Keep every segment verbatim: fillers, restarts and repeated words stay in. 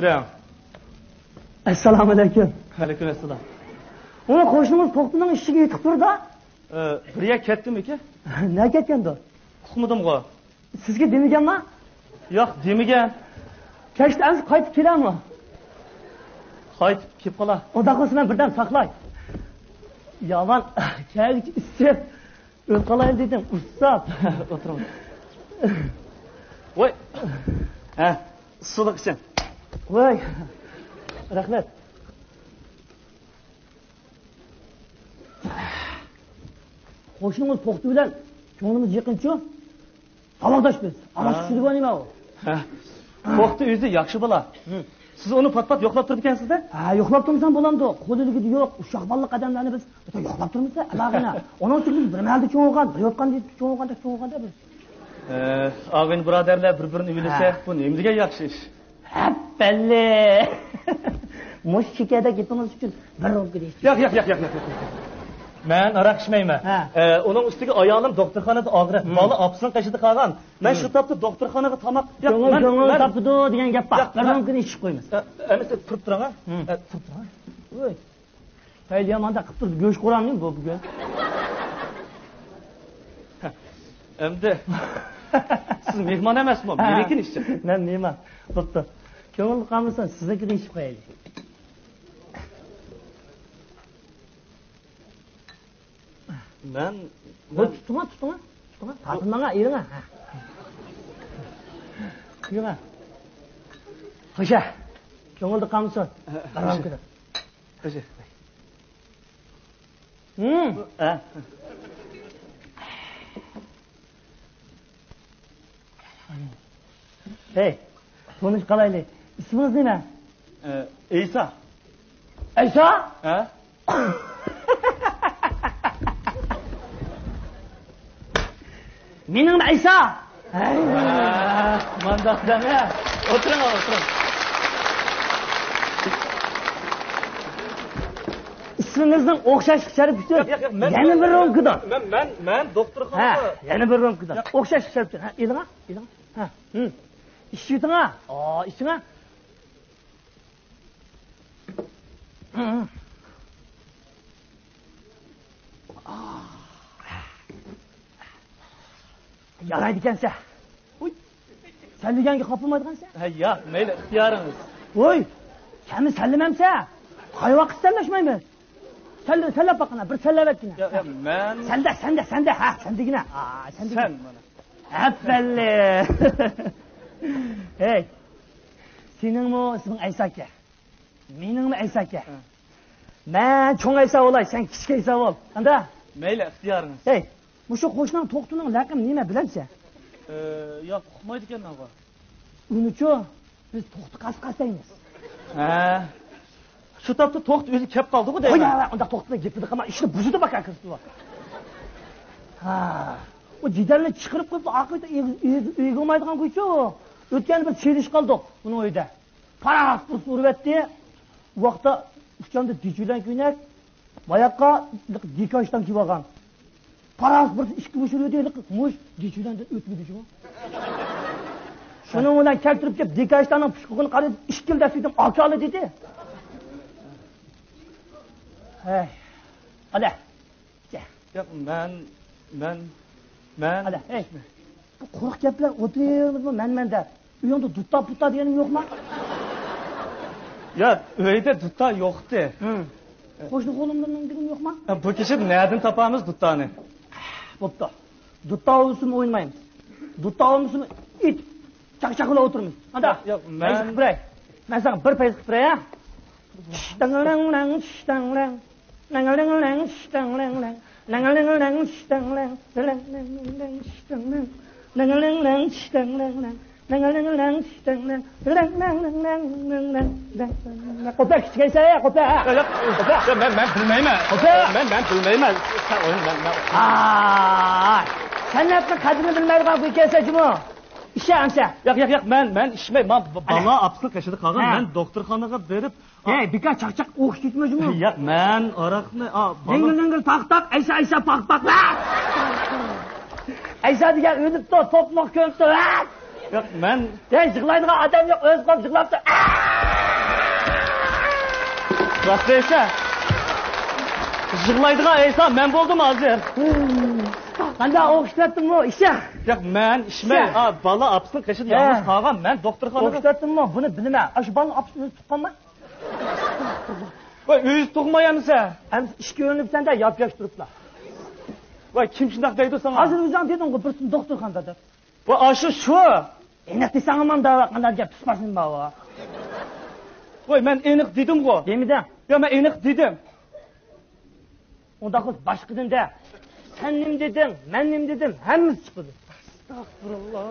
كىرىڭ. ئەسسالامۇئەلەيكۇم. ۋەئەلەيكۇم ئەسسالام. ئۇ قوشنىڭىز توختىنىڭ ئىشىكى يېتىپ تۇردا. ئە، بىر يەر كەتتىمىكى؟ نە كەتكەندۇ؟ ئۇقمىدىمغۇ. سىزگە دېمىگەنما؟ ياق، دېمىگەن. كەچتە ئەمسە قايتىپ كېلەمۇ؟ قايتىپ كېلىپ قالا. ئۇنداق بولسا مەن بىردەم ساقلاي. يامان، كەچ ئىسسىپ ئۆلۈپ قالايلى دېدىم، ئۇسساپ. ئولتۇرۇڭ. ۋاي. ھە، ئىسسىلىق ئىچىڭ. ۋاي. رەھمەت. قوشنىڭىز توختى بىلەن كۆڭلىمىز يېقىنچۇ؟ ساۋاقداش بىز. ئاراش ھە. چۈشىدىغۇ نېمە ئۇ؟ ھە. توختى ئۆزى ياخشى بالا. ھە. سىز ئۇنى پات-پات يوقلاپ تۇرىدىكەنسىز-دە؟ ھە، يوقلاپ تۇرمىسام بولامدۇ؟ قول ئىلكىدە يوق، ئۇششاق بالىلىق ئادەملەرنى بىز يوقلاپ تۇرمىسا، ئالاغىنا. ئۇنىڭ ئۈچۈن بىز بىر مەھەلدە چوڭ بولغان، بىر يوتقاندا چوڭ بولغاندا، چوڭ بولغاندا بىز. ئە، ئاغىنە بۇرادەرلەر بىر-بىرىنى ئۆيلىسە، ھە. بۇ نېمە دېگەن ياخشى ئىش؟ ھەپپەللى! مۇشۇ شېكەردەك گېپىڭىز ئۈچۈن بىر رومكا دېيىش. ياق، ياق، ياق، ياق، ياق، ياق. مەن ھاراق ئىچمەيمەن. ھە. ئە، ئۇنىڭ ئۈستىگە ئايالىم دوختۇرخانىدا ئاغرىق، ھىم. بالا ئاپىسىنىڭ قېشىدا قالغان. مەن ھىم. شۇ تاپتا دوختۇرخانىغا تاماق، ياق، كۆڭۈل، مەن، كۆڭۈل مەن تاپىدۇ دېگەن گەپ بار. ياق، بىر مەن رومكىنى ئىچىپ قويىمىز. ئە، ئەمىسە، تۇرۇپ تۇرۇڭ، ھە. ھىم. ئە، تۇرۇپ تۇرۇڭ. ۋوي. ھەي، ياماندا قىپتۇرۇز گۆش قورامنى بۇ بۈگۈن. ئەمدى سىز مېھمان ئەمەسمۇ؟ ھە. مېنىڭكىنى ئىچسەڭ. مەن مېھمان. بوپتۇ. كۆڭۈل قالمىسۇن، سىزنىڭكىنى ئىچىپ قويايلى. مەن، بۇ مەن تۇتۇڭا، تۇتۇڭا، تۇتۇڭا. تارتىنماڭا، ئېلىڭا. ھە. قۇيۇڭا. خوشە. كۆڭۈلدە قالمىسۇن. ھە، قارام خوشە. كېلىپ. خوشە. ھە. ھەي، تونۇشۇپ قالايلى. ئىسمىڭىز نېمە؟ ئە، ئەيسا. ئەيسا؟ ھە؟ مېنىڭ ئەيسا. ھە، مانداق دەڭە. ئولتۇرۇڭ، ئولتۇرۇڭ. ئىسمىڭىزنىڭ ئوخشاشلىق شەرىپى ئۈچۈن ياق، ياق، ياق، مەن، يەنە بىر رومكىدا. مەن، مەن، مەن دوختۇرخانىغا. ھە، يەنە بىر رومكىدا. ياق. ئوخشاشلىق شەرىپى ئۈچۈن. ھە، ئېلىڭا، ئېلىڭا. ھە، ھىم. ئىچىۋېتىڭا. ئا، ئىچىڭە. ھىم. ئا. يارايدىكەنسە. ھۇي. سەنلىگەنگە خاپىمايدىغانسەن. ھە، ياق، مەيلى، ئىختىيارىڭىز. ھۇي. سەنمۇ سەنلىمەمسە؟ قايۋاقىت سەنلەشمەيمىز. سەنلە، سەنلەپ باققىنا، بىر سەنلەۋەتكىنە. ياق، ياق، مەن سەندە، سەندە، سەندە، ھە، سەندىگىنە. ئا، سەندىگىنە. سەن مانا. ھەپپەللى. ھەي. سېنىڭمۇ ئىسمىڭ ئەيساكەن. مېنىڭمۇ ئەيساكەن. ھە. مەن چوڭ ئەيسا بولاي، سەن كىچىك ئەيسا بول. قانداق؟ مەيلى، ئىختىيارىڭىز. ھەي. مۇشۇ قوشناڭ توختىنىڭ لەقىمى نېمە بىلەمسەن؟ ئە، ياق، ئۇقمايدىكەنمەنغۇ. ئۇنىچۇ، بىز توختى قاسقاس دەيمىز. ھە. شۇ تاپتا توختى ئۆزى كەپ قالدىغۇ دەيمەن. قوي، ئۇنداق توختىنىڭ گېپىنى قىلما، ئىشنى بۇزىدۇ باكا كىرىپ. ھا. ئۇ جېدەلنى چىقىرىپ قويۇپ، ئاقىۋىتى ئۆيگە، ئۆيگە، ئۆيگە بولمايدىغان گۇيچۇ. ئۆتكەندە بىر چېلىشىپ قالدۇق ئۇنىڭ ئۆيىدە. پاراس بىرسى ئۇرۇۋەتتى. ئۇ ۋاقىتتا ئۇچامدا دېچۇلەن كۆينەك، باياققا دېكاشتان كىيىۋالغان. پاراس بىرسى ئىككى مۇشۇرۇۋەتتى، مۇش دېچۇلەندىن ئۆتمىدى شۇ. شۇنىڭ بىلەن كەلتۈرۈپ كېلىپ دېكاشتاننىڭ پۇشقىقىنى قارىدى، ئىككىلا دەسسىدىم ئاكالى دېدى. ھەي. قەدە. ياق، مەن، مەن، مەن. ئەلە، ھەي، بۇ قۇرۇق گەپ بىلەن ئولتۇرۇۋېرىمىزمۇ مەن، مەن دەپ؟ ئۆيۈڭدە دۇتتا پۇتتا دېگىنىڭ يوقما؟ ياق، ئۆيدە دۇتتا يوقتى. ھىم. قوشنا قولۇمدىن دېگىنىڭ يوقما؟ ھە، بۇ كېچىدە نەدىن تاپامىز دۇتتانى؟ بوپتۇ. دۇتتا ئوينىسىمۇ ئوينىمايمىز. دۇتتا ئوينىسىمۇ ئىت چاقچاق بىلەن ئولتۇرىمىز. ئانداق. ياق، ياق، مەن پەيز قىلىپ بېرەي. مەن ساڭا بىر پەيز قىلىپ بېرەي، ھە؟ قوپە، كىچىكەيسەن، قوپە، ھە؟ ياق، ياق، قوپە. ياق، مەن، مەن بىلمەيمەن. قوپە. مەن، مەن بىلمەيمەن. سەن ئوينا، مەن، مەن. ئاي، سەنئەتنىڭ قەدرىنى بىلمەيدىغان بۇ ئىكەنسەن جۇمۇ. ئىچە ئەمسە. ياق، ياق، ياق، مەن، مەن ئىچمەي. ما، ب-، بالا ئاپىسىنىڭ قېشىدا قالغان. ھە. مەن دوختۇرخانىغا بېرىپ، ھەي، بىكار چاقچاق ئوقۇش كېتىمىزمۇ؟ ياق، مەن ئاراقنى، ئا، بالا دىڭگىل دىڭگىل تاق تاق، ئەيسا ئەيسا پاق پاق. ئەيسا دېگەن ئۆلۈپتۇ، توپمۇق كۆمۈپتۇ. ياق، مەن. يا، يىغلايدىغان ئادەم يوق، ئۆزى قوپ يىغلاپتۇ. راست دەيسەن. يىغلايدىغان ئەيسا مەن بولدۇم ھازىر. قانداق ئوخشىتىۋەتتىممۇ، ئىششە؟ ياق، مەن ئىشمەي. ئا، بالا ئاپىسىنىڭ قېشىدا يالغۇز قالغان، مەن دوختۇرخانىغا. ئوخشىتىۋەتتىممۇ، بۇنى بىلىمەن. ئاشۇ بالىنىڭ ئاپىسى ئۆزى تۇغقانما؟ ۋاي، ئۆزى تۇغماي ئەمىسە. ئەمىسە ئىشكە ئۆرۈنۈپسەن-دە، ياپياش تۇرۇپلا. ۋاي، كىم شۇنداق دەيدۇ ساڭا؟ ھازىر ئۆزۈڭ دېدىڭغۇ، بىرسىنى دوختۇرخانىدا دەپ. ۋاي، ئاشۇ شۇ. ئېنىق دېسەڭ ھامان دەۋە، قانداق گەپ، پىس باشلىما ۋا. ۋاي، مەن ئېنىق دېدىمغۇ. دېمىدىڭ. يا، مەن ئېنىق دېدىم. ئۇنداق بولسا باشقىدىن دە. سەن نېمە دېدىڭ، مەن نېمە دېدىم، ھەممىسى چىقىدۇ. ئەستەغپۇرۇللا.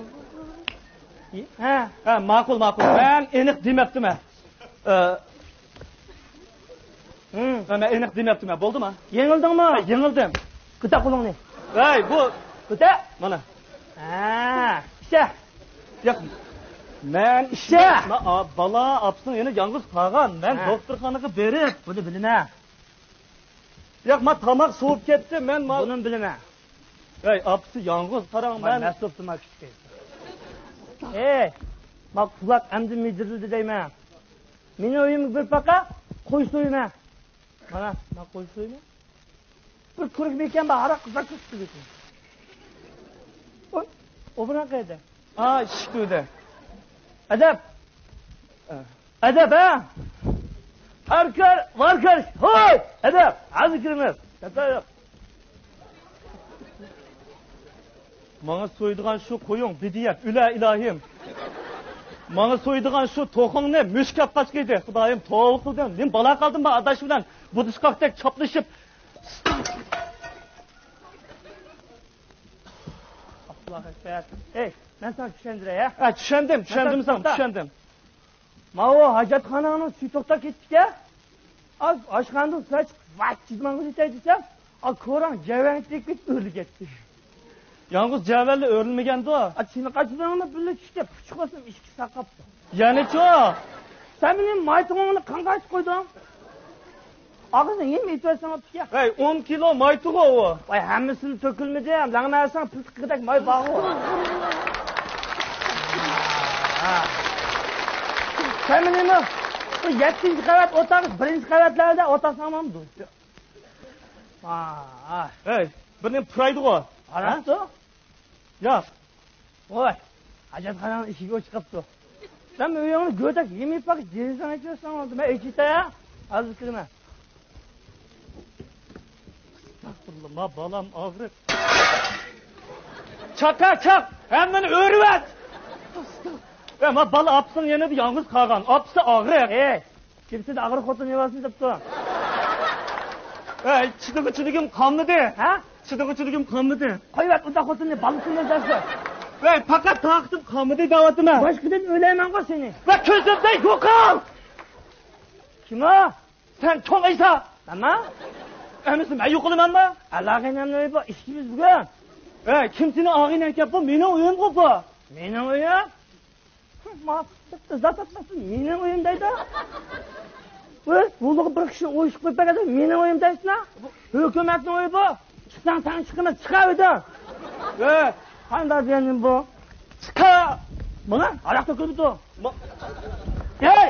ھە؟ ھە، ماقۇل، ماقۇل. مەن ئېنىق دېمەپتىمەن. ئە، ھە، مەن ئېنىق دېمەپتىمەن. بولدىما؟ يېڭىلدىڭمۇ؟ ھە، يېڭىلدىم. كۆتەر قولۇڭنى. ھەي، بۇ. كۆتەر. مانا. ھە، ئىشە. ياق، مەن ئىشە. ما-، ئا، بالا ئاپىسىنىڭ يەنە يالغۇز قالغان. مەن ھە. دوختۇرخانىغا بېرىپ. بۇنى بىلىمەن. ياق، ما تاماق سوۋۇپ كەتتى، مەن ما-، بۇنىمۇ بىلىمەن. ھەي، ئاپىسى يالغۇز، قاراڭ، ما مەن. نەسۇپتىما كۈچكەي. ھەي، ما قۇلاق ئەمدى مىجىرلىدى دەيمەن. مېنىڭ ئۆيۈمگە بىر پاقا قوي سويىمەن. مانا، ما قوي سويىمەن. بىر كۆرۈك مېكەن بار، ھاراق قىزار كۆتۈپ تۇرىدۇ. ئوي، ئوبران قەيەردە؟ ئا، ئىشىك تۈۋىدە. ئەدەپ! ئە. ئەدەپ، ھە؟ ھەر كار، ۋار كار، ھوي! ئەدەپ! ھازىر كىرىمىز. خاتا يوق. ماڭا سويىدىغان شۇ قويۇڭ بىدىيەت، ئۆلە ئىلاھىم. ماڭا سويىدىغان شۇ توخۇڭنى مۈشۈك ئاپ قاچقىيدى. خۇدايىم، توۋا قىلدىم. نېمە بالا قالدىم مەن ئاداش بىلەن بۇدۇشقاقتەك چاپلىشىپ. ئاللاھۇ ئەكبەر. ئەي، مەن ساڭا چۈشەندۈرەي، ھە؟ ھە، چۈشەندىم، چۈشەندىم ساڭا، چۈشەندىم. ماۋۇ ھاجەتخاناڭنىڭ سۈيى توختاپ كېتىپتىكەن. ئاز ئاشخانىدىن سۇ ئىچىپ، ۋاي، چىدىماڭغۇ كېتەي دېسەم، ئا، كوراڭ جەۋەنگە تېگىپ كېتىپ ئۆرۈلۈپ كەتتى. يالغۇز جەۋەنلا ئۆرۈلمىگەندۇ. ئا، چىنىقاچىلىرىڭنى بىللە چۈشتى، پۇچۇقلىسام ئىشىكى ساقاپتۇ. يەنىچۇ؟ سەن مېنىڭ مايتۇڭۇمنى قانغا ئاچىپ قويدۇڭ؟ ئاغزىنى يېمە ئېتىۋەتسەڭ بوپتىكەن. ھەي، ئون كىلو مايتۇغۇ ئۇ. ۋاي، ھەممىسىنى تۆكۈلمىدى، لەڭمەرسەڭ پىلتىقىدەك ماي بارغۇ. سەن مېنىمۇ بۇ يەتتىنچى قەۋەت ئوتاق، بىرىنچى قەۋەتلەردە ئوتاق ساڭمامدۇ؟ ھا، ھا. ھەي، بىر نېمە پۇرايدىغۇ. قاراڭتۇ. ياق. ۋاي، ھاجەتخانىنىڭ ئىشىكى ئوچۇق قاپتۇ. سەن ئۆيۈڭنى گۆدەك يېمىپ باقىپ، دېرىزەڭ ئېچىۋەتسەڭ بولدى. مەن ئېچىۋېتەي، ھە؟ ھازىر كىرىمەن. ئەستەغپۇرۇللا، ما بالام ئاغرىق. چاقا چاق، ھەممىنى ئۆرۈۋەت. ئەستەغپۇرۇللا. ۋە ما بالا ئاپىسىنىڭ يېنىدا يالغۇز قالغان. ئاپىسى ئاغرىق. ئېي، كىمسىدە ئاغرىق خوتۇن يەۋالسۇن دەپتۇ. ئەي، چىدىغۇچىلىكىم قالمىدى. ھە؟ چىدىغۇچىلىكىم قالمىدى. قويۇۋەت ئۇنداق خوتۇننى، بالىسىنى ئۆزلەرسە. ۋەي، پەقەت تاقىتىم قالمىدى دەۋاتىمەن. باشقىدىن ئۆيلەيمەنغۇ سېنى. ۋە كۆزۈمدىن يوقال! كىم ئۇ؟ سەن چوڭ ئەيسا. مەنمۇ؟ ئەمىسە مەن يوقىلىمەنمۇ؟ ئاغىنەمنىڭ ئۆيى بۇ، ئىككىمىز بۈگۈن. ۋەي، كىم سېنىڭ ئاغىنەڭكەن؟ بۇ مېنىڭ ئۆيۈمغۇ بۇ. مېنىڭ ئۆيۈم؟ ما، بىتتە زات ئاتماسۇن، مېنىڭ ئۆيۈم دەيدۇ. ئۆز ھۇلىغا بىر كىشى ئويۇشۇپ قويۇپ بەرگەندە مېنىڭ ئۆيۈم دەيسىنا؟ ھۆكۈمەتنىڭ ئۆيى بۇ. چىقساڭ سەن چىقىمەن، چىقار ئۆيدىن. ئە، قانداق دېگەندىم بۇ؟ چىقار! مانا ھاراق تۆكۈلۈپتۇ. ما- ھەي!